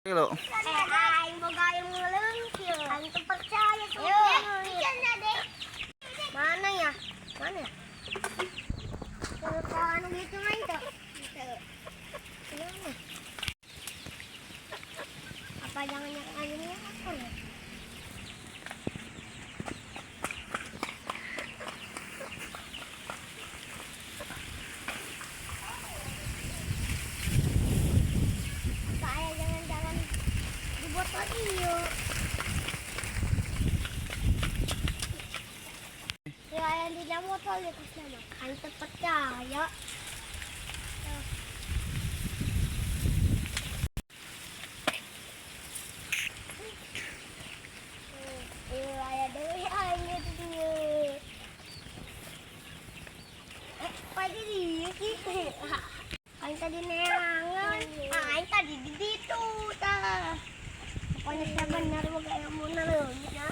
Kilo. Eh, aing boga ilmu leungkeun. Aing teu percaya sama. Mana ya? Mana ya? Kalau anu gitu mah itu. Gimana? Apa jangan yang ini apa ya? Apa jangan-jangan di botol iyo. Ya, yang di dalam botol itu sama. Kan terpercaya. Iya, ada deui aing itu dia. Eh, pagi dia sih. Aing tadi neangan. Aing tadi di ditu tah. Pokoknya saya benar boga ilmu leungit ya.